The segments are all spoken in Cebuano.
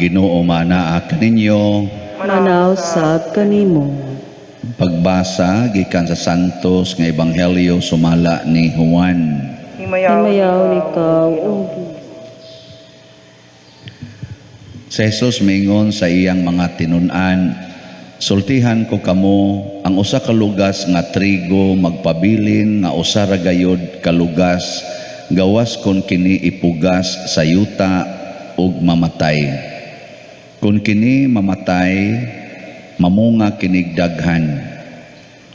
Ginoo maanaa kaninyo. Manaw sab kanimo. Pagbasa gikan sa Santos nga Ebanghelyo sumala ni Juan. Himayaw ikaw, O Ginoo. Si Jesus mingon sa iyang mga tinun-an, "Sultihan ko kamo, ang usa ka lugas nga trigo magpabilin nga usa ra gayod ka lugas, gawas kon kini ipugas sa yuta ug mamatay. Kun kini mamatay, mamunga kinig daghan.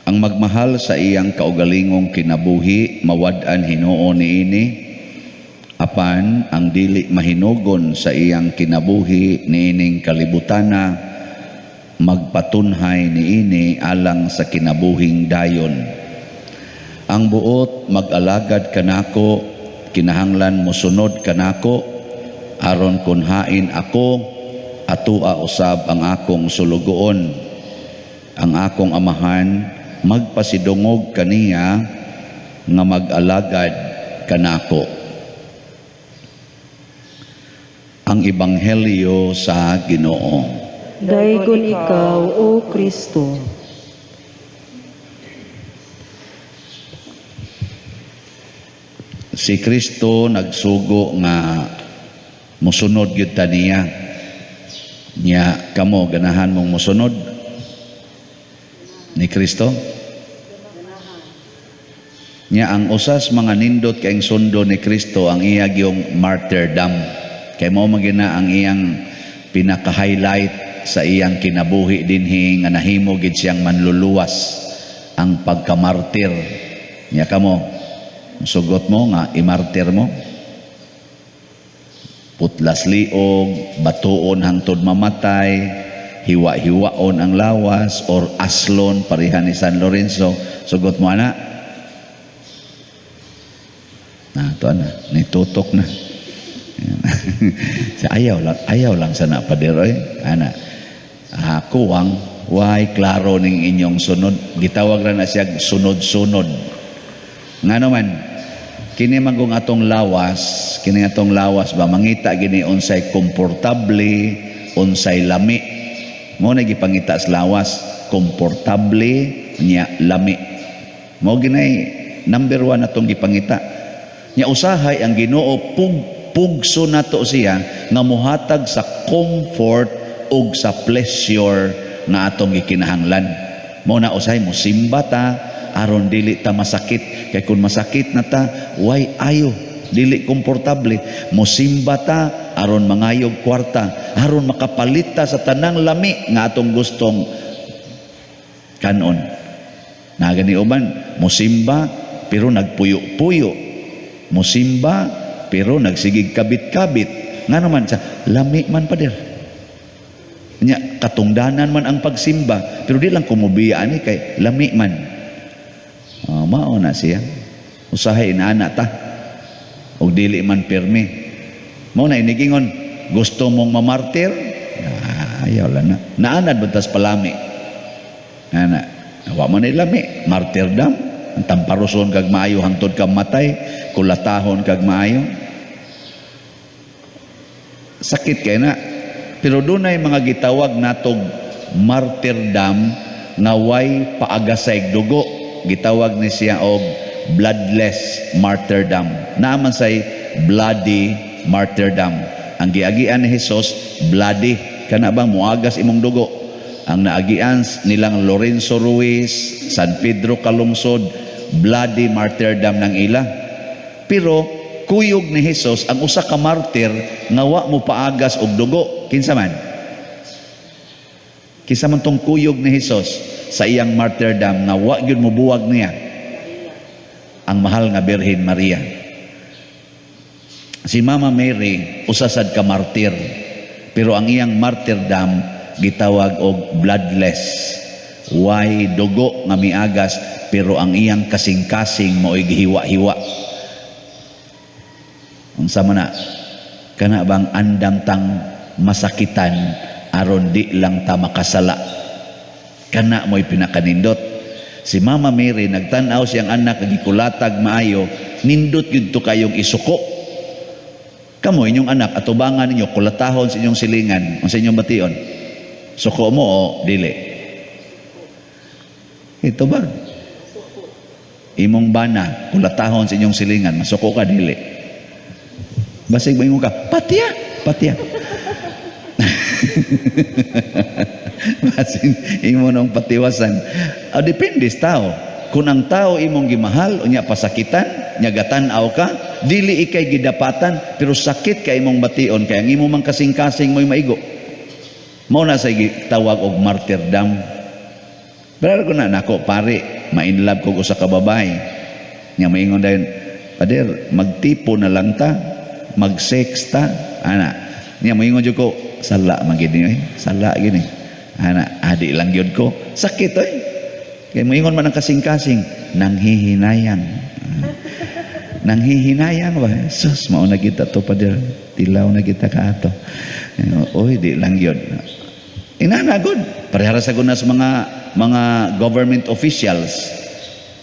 Ang magmahal sa iyang kaugalingong kinabuhi, mawad-an hinuon niini. Apan ang dili mahinugon sa iyang kinabuhi niining kalibutana, magpatunhay niini alang sa kinabuhing dayon. Ang buot mag-alagad kanako, kinahanglan mosunod kanako, aron kun hain ako, atua usab ang akong sulugoon. Ang akong Amahan magpasidungog kaniya nga mag-alagad kanako." Ang Ebanghelyo sa Ginoo. Daygon ikaw, O Kristo. Si Kristo nagsugo nga musunod gyud ta niya. Nya kamo ganahan mong musunod ni Kristo? Nya ang usas mga nindot kaayong sundo ni Kristo ang iya gyung martyrdom. Kay mao man gina ang iyang pinaka-highlight sa iyang kinabuhi dinhi nga nahimo gid siyang manluluwas, ang pagkamartir. Nya kamo sugot mo nga imartir mo, putlas liog, batuon hangtod mamatay, hiwa-hiwaon ang lawas, or aslon pareha ni San Lorenzo. Sugot mo ana? Na to na, nitutok na. Sa ayaw lang sana paderoy ana. Kuwang way klaro ning inyong sunod, gitawag ra na siya sunod-sunod. Ngano man kini magong atong lawas, kini atong lawas ba mangita gini unsay komportable, unsay lami. Mo na gipangita sa lawas, komportable nya lami. Mo ginay number 1 atong gipangita. Nya usahay ang Ginoo pugso nato siya nga mohatag sa comfort ug sa pleasure nga atong gikinahanglan. Mo na usahay mo simba ta aron dili ta masakit, kay kun masakit na ta way ayo, dili komportable. Mosimba ta aron mangayog kwarta, aron makapalit ta sa tanang lami nga atong gustong kanon. Nagani uban mosimba pero nagpuyo-puyo, mosimba pero nagsigig kabit-kabit. Ngano man sa lami man pader. Nya katungdanan man ang pagsimba pero di lang kumubiya ani kay lami man. Mao na siya. Usahay inaana ta og dili man pirmi. Mao na inigingon, gusto mong mamartir? Ayaw lang na. Naanad ba tas palami? Ana, wa man ni lami, martyrdom. Ang tamparuson kag maayo hangtod ka matay, kulatahon kag maayo. Sakit kay na. Pero dunay mga gitawag natog martyrdom nga way paagasay dugo. Gitawag ni siya og bloodless martyrdom. Naaman say bloody martyrdom. Ang giagian ni Jesus bloody, kana bang muagas imong dugo. Ang naagian nilang Lorenzo Ruiz, San Pedro Calungsod, bloody martyrdom ng ila. Pero kuyog ni Jesus ang usa ka martyr nga wa mo paagas og dugo. Kinsa man? Kinsa man tong kuyog ni Jesus sa iyang martyrdom nga wa gyud mobuwag niya? Ang mahal nga Birhen Maria. Si Mama Mary usa sad ka martyr, pero ang iyang martyrdom gitawag og bloodless. Way dugo nga miagas, pero ang iyang kasing-kasing mao'y gihiwa-hiwa. Unsa man na? Kana bang andam tang masakitan aron di lang ta makasala? Kana mo'y pinakanindot. Si Mama Mary nagtan-aw siyang anak gikulatag maayo, nindot gyud to kayong isuko. Kamo, inyong anak, atubangan ninyo, kulatahon sa inyong silingan, unsa inyong bation? Suko mo o dili? Ito ba? Imong bana, kulatahon sa inyong silingan, masuko ka, dili? Basig moingon ka, "Patya, patya." Basin imo nang patiwasan. Ah, depende sa tao. Kung ang tao imong gimahal, unya pasakitan, nya gatan-aw ka, dili ikay gidapatan, pero sakit ka imong bation, kay ang imo mang kasing-kasing mo'y maigo. Mao na sa tawag og martyrdom. Pero ko na nako pare, ma-inlove kog usa ka babae. Nya maingon dayon, "Pader, magtipo na lang ta, mag-sex ta," ana. Nya moingon jud ko, "Sala man gid ni, sala gini." Ana, adi lang gyud ko. Sakit oy. Kay moingon man ang kasing-kasing, nanghihinayang. Nanghihinayang ba? Sus, mao na kita to, pader. Tilaw na kita kaato. Oy, di lang yun. Inana gud. Parehara sa guna sa mga government officials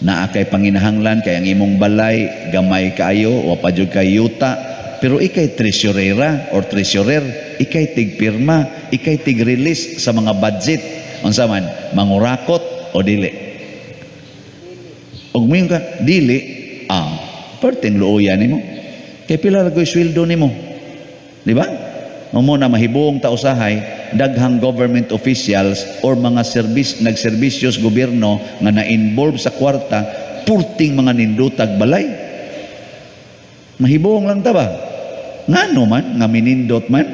naa kay panginahanglan kay ang imong balay gamay kaayo, wa pa jud kay yuta, pero ikay treasurera or treasurer, ikay tigpirma, ikay tig-release sa mga budget, unsa man, mangurakot o dili? Ug moingon ka dili, ah, perting luoya nimo kay pila ra koy sweldo nimo, di ba? Mao na mahibong ta usahay daghang government officials or mga service nagserbisyo sa gobyerno nga na-involve sa kwarta, purting mga nindutag balay. Mahibong lang ta ba? Ngano man nga minindot man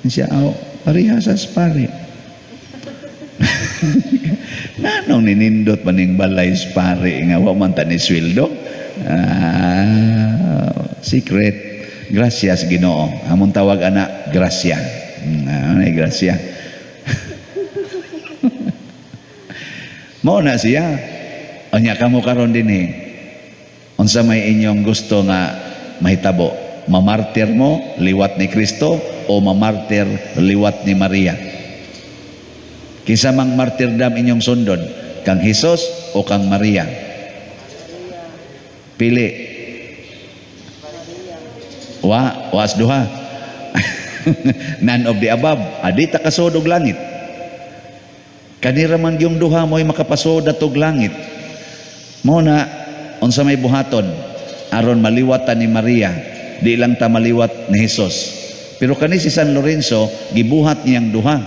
siya, aw, pareha sa pare. Nganong ninindot man ning balay sa pare nga wa man ta ni sweldo? Ah, secret. Gracias, Ginoo. Among tawag ana, grasya. Ano grasya? Mao na siya. Unya kamo karon dinhi. Unsa may inyong gusto nga mahitabo? Mamartir mo liwat ni Kristo o mamartir liwat ni Maria? Kinsa mang martyrdom inyong sundon? Kang Hesus o kang Maria? Pili. Wa, was duha. None of the above. Adi ta kasod og langit. Kanira man yung duha mo'y makapasod atog langit. Mao na unsa may buhaton aron maliwatan ni Maria, di lang ta maliwat ni Hesus. Pero kani si San Lorenzo, gibuhat niyang duha.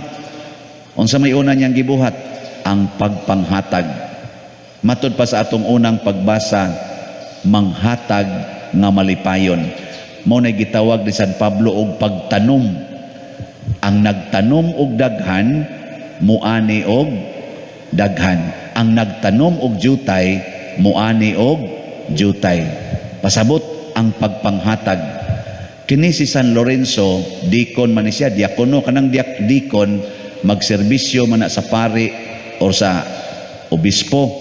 Unsa may una niyang gibuhat? Ang pagpanghatag. Matud pa sa atong unang pagbasa, manghatag nga malipayon. Mao na gitawag ni San Pablo og pagtanom. Ang nagtanom og daghan, muani og daghan. Ang nagtanom og jutay, muani og jutay. Pasabot ang pagpanghatag. Kini si San Lorenzo, dikon man ni siya, diakono kanang dikon, magserbisyo man na sa pari or sa obispo.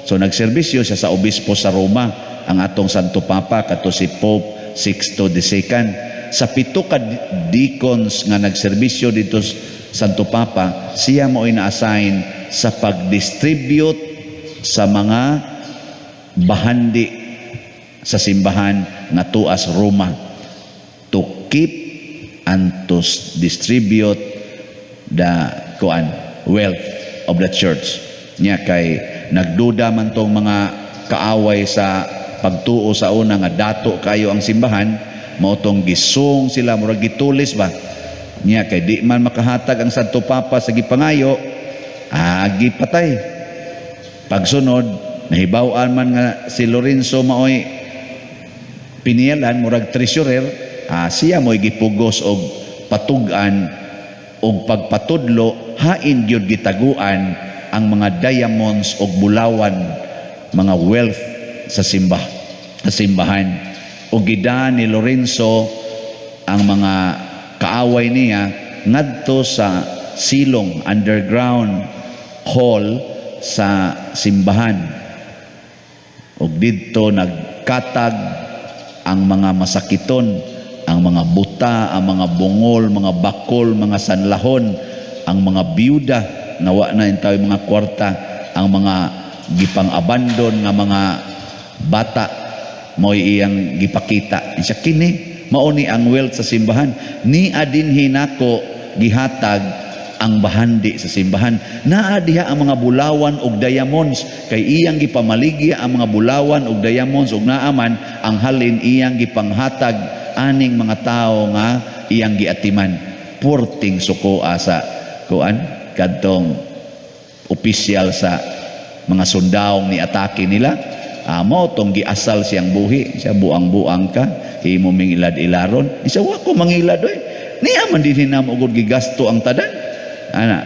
So nagserbisyo siya sa obispo sa Roma, ang atong Santo Papa kato si Pope Sixto II. Sa 7 ka deacons nga nagserbisyo dito Santo Papa, siya mo'y na-assign sa pag-distribute sa mga bahandi sa simbahan nga tuas Roma, to keep and to distribute the kuan wealth of the church. Nya kay nagduda man tong mga kaaway sa pagtuo sa una nga dato kayo ang simbahan, mao tong gisung sila, murag gitulis ba. Nya kay di man makahatag ang Santo Papa sa gipangayo, agi patay. Pagsunod, nahibaw-an man nga si Lorenzo maoy piniyalan, murag treasurer, siya mo'y gipugos og patug-an og pagpatudlo hain gyud gitaguan ang mga diamonds og bulawan, mga wealth sa simbahan. Og gida ni Lorenzo ang mga kaaway niya ngadto sa silong, underground hall sa simbahan. Og didto nagkatag ang mga masakiton, ang mga buta, ang mga bungol, mga bakol, mga sanlahon, ang mga biyuda nga wa na intaw mga kwarta, ang mga gipang-abandon nga mga bata, mo'y iyang gipakita. Siya kini Mao ni ang wealth sa simbahan. Ni adinhi nako gihatag ang bahandi sa simbahan. Naa diha ang mga bulawan ug diamonds, kay iyang gipamaligya ang mga bulawan ug diamonds, ug naaman ang halin iyang gipanghatag aning mga tawo nga iyang giatiman. Purting suko asa kuan kadtong opisyal sa mga sundawong ni atake nila. Amo tong giasal siyang buhi siya, "Buang-buang ka, himo ming ilad-ilaron." Isa, "Wa ko mangilad oy, niya man dinhi namo ugod gigasto ang tanan." Ana,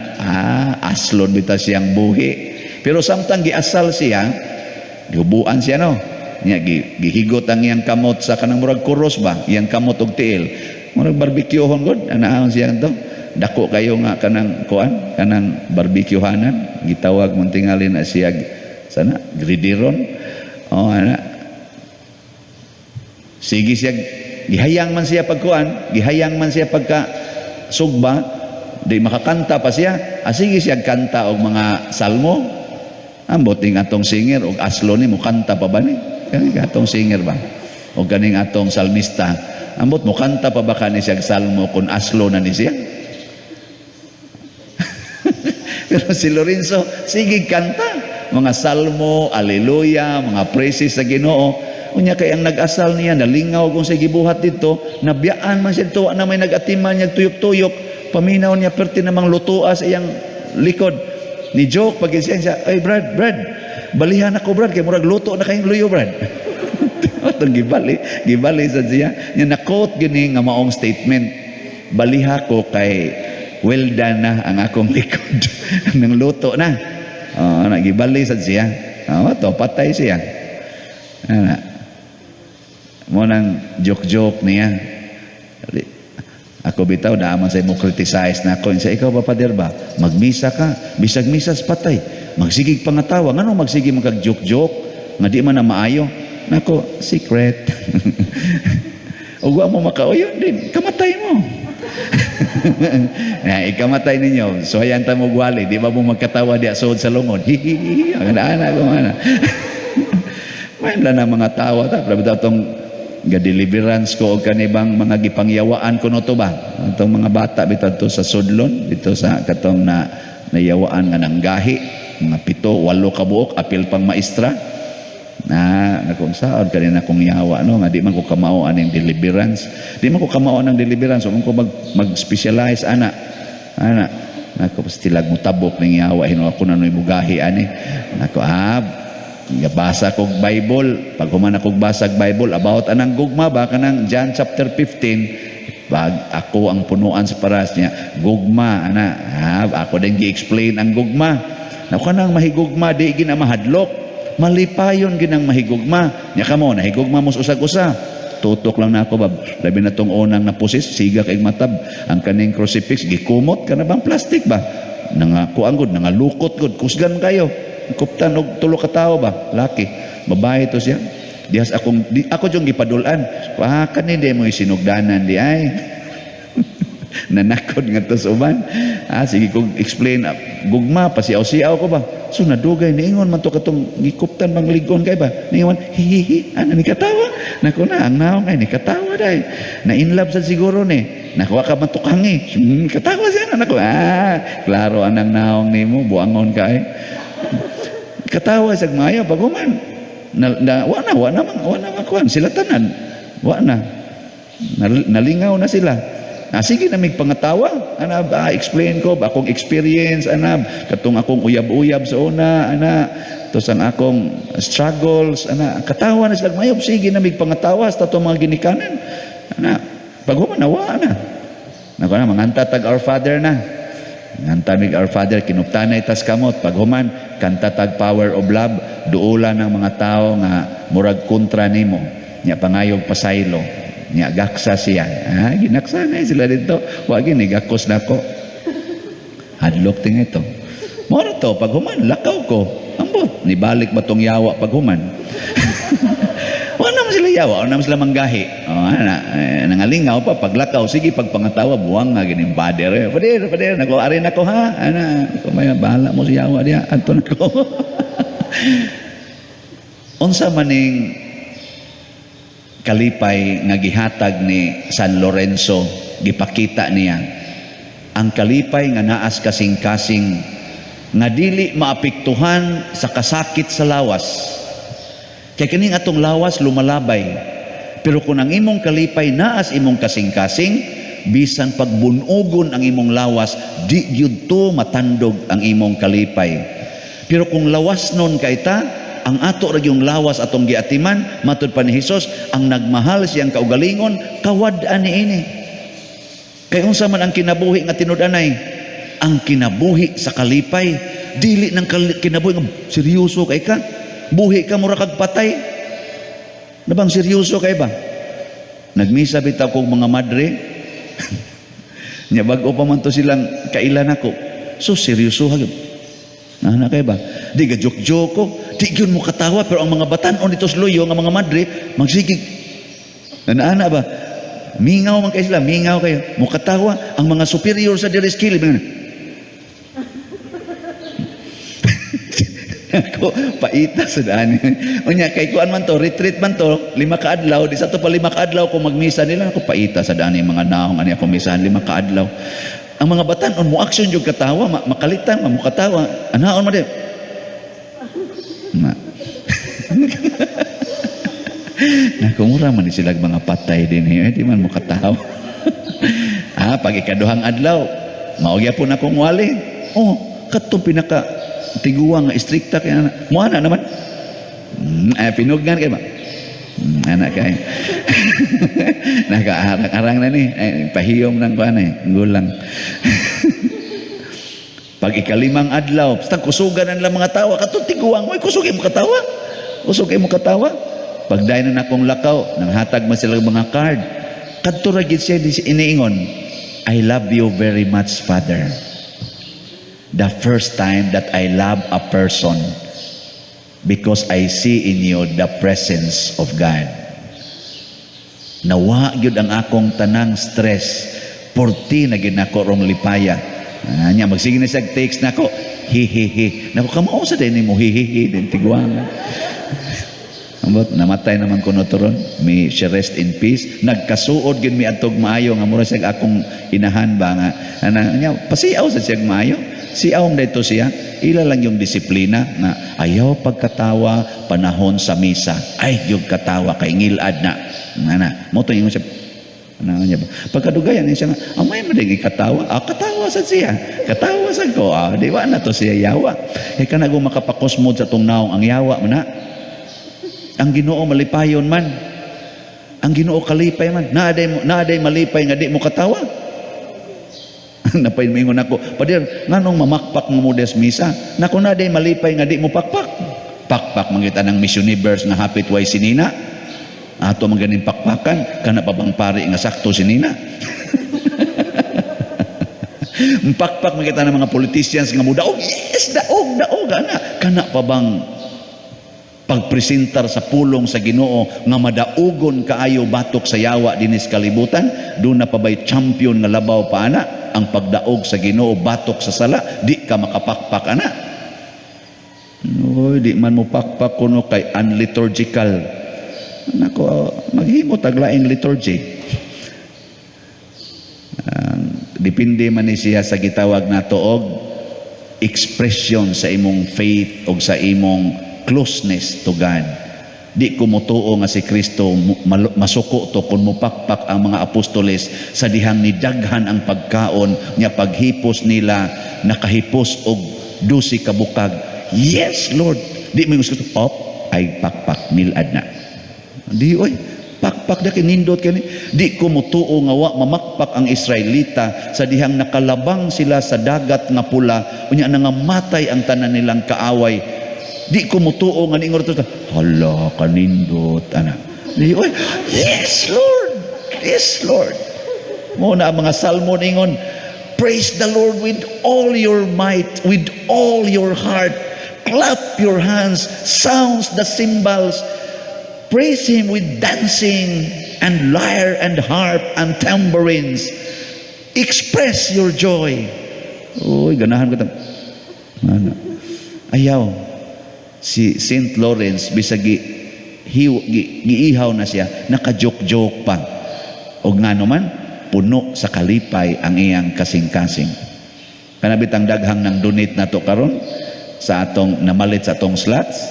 aslon bitaw siyang buhi. Pero samtang giasal siya, gihubuan siya, no, niya gihigot ang iyang kamot sa kanang murag kuros ba, iyang kamot og tiil, murag barbecuehon gud anaahon siya to, dako kayo nga kanang kuan, kanang barbecuehanan, gitawag man tingali na siya sana gridiron. Oh, ana, sige siya, gihayang man siya pagkuan, gihayang man siya pagka sugba, di makakanta pa siya. Sige siya kanta og mga salmo. Ambot ning atong singer og aslo ni mo kanta pa ba ni kani atong singer ba o kaning atong salmista? Ambot mo kanta pa ba kani siya salmo kung aslo na ni siya? Pero si Lorenzo, sige kanta mga salmo, aleluya, mga praises sa Ginoo. Unya kay ang nag-asal niya nalingaw kung sa gibuhat dito, nabiyaan man siya dito, na may nag-atiman niya tuyok-tuyok, paminaw niya perti namang lutoa sa iyang likod. Ni joke pag siya, siya, "Ay Brad, Brad, balihan ako, Brad, kay murag luto na kayong luyo, Brad." Atong gibali, gibali sa siya. Nya na-quote gini nga maong statement. "Baliha ko kay well done na ang akong likod." Nang luto na. Oh, nagibali sad siya. Oh, to patay siya. Ana. Mo nang joke-joke niya. Ako bitaw na sa mo criticize na ako. Sa ikaw ba, pader ba? Magmisa ka, bisag misas patay. Magsigig pangatawa. Ngano magsige man kag joke-joke nga di man na maayo? Nako, secret. Ug wa mo makauyon din, kamatay mo. Na ikamatay ninyo. So ayan ta mo gwali, di ba mo magkatawa di suod sa lungod? Hihihi. Ana ana ko ana. Main lang na mga tawa ta. Pero bitaw tong ga-deliverance ko og kanibang mga gipangyawaan ko no to ba? Atong mga bata bitaw to sa sudlon, dito sa katong na nayawaan nga nanggahi, mga 7, 8 ka buok, apil pang maestra. Na nakung saon kanina kong yawa no nga di man ko kamao aning deliverance. Di man ko kamao anang deliverance, man ko mag-specialize ana. Ana, nako pastilag mo tabok ning yawa hino ako na noy mugahi ani. Nako gabasa kog Bible, pag human akog basag Bible about anang gugma ba, kanang John chapter 15, pag ako ang punuan sa paras niya, gugma ana, ako din gi-explain ang gugma. Nako kanang mahigugma di gina mahadlok, malipayon ginang mahigugma. Nya kamo nahigugma mo sa usag-usa. Tutok lang na ako ba, labi na tong unang napusis, siga kay matab ang kaning crucifix, gikumot kana bang plastic ba, nanga kuan gud, nangalukot gud, kusgan kayo. Kuptan og tulo ka tawo ba, laki, babae to siya. Dihas akong di, ako jung gipadul-an. Ah, kani di mo sinugdanan di ay. Nanakod nga to sa uban. Sige kog explain gugma pasiaw-siaw ko ba. So nadugay niingon man to katong gikuptan bang ligon kay ba. Niingon hihihi ana ni katawa. Nako na ang naong ay ni katawa dai. Na in love sa siguro ni. Nakuha ka man tukangi. Katawa siya na nako. Klaro anang naong nimo, buangon ka ay. Katawa sa maayo pag human. Na, wa na man kuan sila tanan. Wa na. Nalingaw na sila. Sige na mig pangatawa. Ana ba explain ko ba akong experience ana, katong akong uyab-uyab sa una ana, tos ang akong struggles ana, katawa na sila mayo, sige na mig pangatawa sa tatong mga ginikanan. Ana, pag human na wa na. Nako na manganta tag Our Father na. Nganta mig Our Father, kinuptanay tas kamot. Pag human, kanta tag Power of Love, duola ng mga tao nga murag kontra nimo. Nya pangayog pasaylo. Nya gaksa siya. Ginaksa na sila dito. Wa gini gakos nako. Hadlok ting ito. Moro to pag human lakaw ko. Ambot nibalik ba tong yawa pag human? Wa naman sila yawa, wa naman sila manggahi. Oh, ana, nangalingaw pa paglakaw, sige pagpangatawa buwang nga gining pader. Pader, pader, nako ari nako ha. Ana, ko may bahala mo si yawa diya, adto nako. Unsa maning Kalipay nga gihatag ni San Lorenzo, gipakita niya ang kalipay nga naas kasing-kasing nga dili maapektuhan sa kasakit sa lawas. Kay kining atong lawas lumalabay. Pero kung ang imong kalipay naas imong kasing-kasing, bisan pagbunugon ang imong lawas, di gyud to matandog ang imong kalipay. Pero kung lawas nun kay ta, ang ato ra yung lawas atong giatiman, matud pa ni Hesus, ang nagmahal siyang kaugalingon, kawad-an niini. Kay unsa man ang kinabuhi nga tinud-anay? Ang kinabuhi sa kalipay, dili ng kinabuhi nga seryoso kay ka. Buhi ka mura kag patay. Na bang seryoso kay ba? Nagmisa bitaw kog mga madre. Nya bag-o pa man to silang kailan ako. So seryoso ha gyud. Ana kay ba? Di ga joke-joke ko. Di gyud mo katawa, pero ang mga batan-on dito sa luyo nga mga madre magsigig. Ana ba? Mingaw man kayo sila, mingaw kayo. Mukatawa ang mga superior sa diri skill. Ako, paita sa daan. Unya, kay kuan man to, retreat man to, 5 ka adlaw, di sa to pa 5 ka adlaw kung magmisa nila, ako paita sa daan yung mga naong ani ako misahan 5 ka adlaw. Ang mga batan-on mo action jud katawa, makalitan, mo katawa. Anaon man di. Ma. Nakumura man ni sila mga patay din eh, di man mo katawa. Pag ikaduhang adlaw, mao gyapon akong wali. Oh, katong pinaka tiguang nga istrikta kay ana. Mo ana naman. Pinugnan kay ba? Ana kay. Nakaarang-arang na ni, ay, pahiyom nang kuan eh, gulang. Pag ikalimang adlaw, basta kusugan ang mga tawa, katong tiguang, oy, kusog mo katawa. Kusog mo katawa. Pag dahil na akong lakaw, nanghatag man sila mga card. Kadto ra gid siya iniingon, "I love you very much, Father. The first time that I love a person because I see in you the presence of God. Nawa gyud ang akong tanang stress. Porti na gyud nako rong lipaya." Anya magsige na siya text nako, "Hi hi hi." Nako, kamao sa din nimo hi hi hi din tiguangan. Ambot namatay naman kuno turon, may she rest in peace. Nagkasuod gyud mi adtog maayo nga mura siya akong inahan ba nga ana nya pasiaw sa siya maayo. Siaw dito siya, ila lang yung disiplina nga ayaw pagkatawa panahon sa misa. Ay gyud katawa kay ngilad na. Ana, mo to ingon siya. Ano niya ba? Pagkadugayan niya nga, amay man din katawa. Ah, katawa sa siya. Katawa sa ko. Ah, di ba na to siya yawa. Kay kana go makapakosmod sa tong naong ang yawa man na. Ang Ginoo malipayon man. Ang Ginoo kalipay man. Naaday malipay nga di mo katawa. Napay moingon ako, "Pader, nganong mamakpak mo des misa?" Nako, naaday malipay nga di mo pakpak. Pakpak man kita ng Miss Universe nga hapit way sinina. Ato man ganin pakpakan, kana pa bang pari nga sakto sinina? Pakpak man kita ng mga politicians nga mudaog, yes, daog, daog, ana. Kana pa bang pagpresentar sa pulong sa Ginoo nga madaugon kaayo batok sa yawa dinis kalibutan? Doon na pa ba'y champion nga labaw pa ana ang pagdaog sa Ginoo batok sa sala? Di ka makapakpak ana. Oy, di man mo pakpak kuno kay unliturgical. Nako, maghimo taglaing liturgy. Depende man ni siya sa gitawag nato og expression sa imong faith og sa imong closeness to God. Di ko motuo nga si Kristo masuko to kung mupakpak ang mga apostoles sa dihang nidaghan ang pagkaon niya, paghipos nila nakahipos og 12 ka bukag. "Yes, Lord." Di mo yung gusto, op, ay pakpak milad na. Di oy, pakpak da kinindot kani. Di ko motuo nga wa mamakpak ang Israelita sa dihang nakalabang sila sa Dagat nga Pula, unya nangamatay ang tanan nilang kaaway. Di ko motuo nga niingon to, "Hala, kanindot ana." Di oy, "Yes, Lord. Yes, Lord." Mo na ang mga salmo ningon, "Praise the Lord with all your might, with all your heart. Clap your hands, sounds the cymbals. Praise Him with dancing and lyre and harp and tambourines. Express your joy." Uy, ganahan ko. Ano? Ayaw. Si Saint Lawrence, bisagi Giihaw na siya, naka-joke-joke pa. Og ngano man, puno sa kalipay ang iyang kasing-kasing. Kana bitang daghang nang donate nato karon sa atong namalit sa atong slots.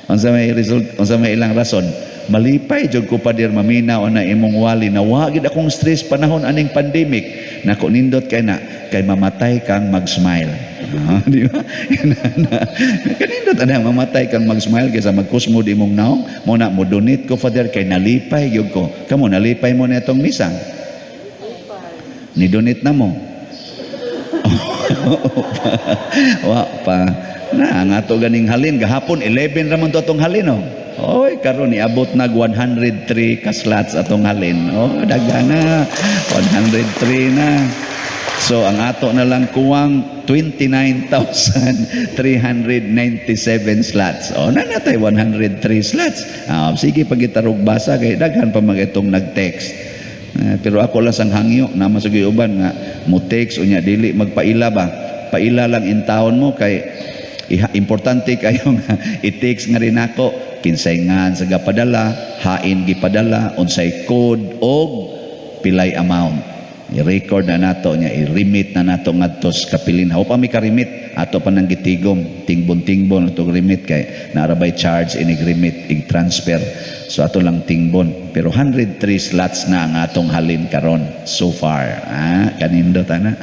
Unsa may result, unsa may ilang rason? "Malipay jud ko, Pader, maminaw na imong wali na wa gid akong stress panahon aning pandemic." Nako, nindot kay na kay mamatay kang mag-smile. Ah, di ba? Kanindot ana, mamatay kang mag-smile kaysa magkusmod imong naong. Mo na mo donate ko, Father, kay nalipay gyud ko. Kamo, nalipay mo na itong misa? Ni donate na mo? Wa pa. Na ang ato ganing halin gahapon, 11 ra man to atong halin, oh. Oy, karon niabot nag 103 ka slots atong halin. Oh, daghan na. 103 na. So ang ato na lang kuwang 29,397 slots. Oh, na natay 103 slots. Ah, sige pagitarog basa kay daghan pa mag itong nag-text. Eh, pero ako lang sang hangyo na masugay uban nga mo text unya dili magpaila ba. Paila lang in taon mo kay importante kayo nga i-text nga rin ako kinsay ngan sa gapadala, hain gipadala, unsay code og pilay amount. I-record na nato niya, i-remit na nato ngadto sa kapilin. Haw pa mi ka-remit, ato pa nang gitigom, tingbon-tingbon atong remit kay narabay charge inig remit, ig-transfer. So ato lang tingbon. Pero 103 slots na ang atong halin karon so far. Ah, kanindot ana.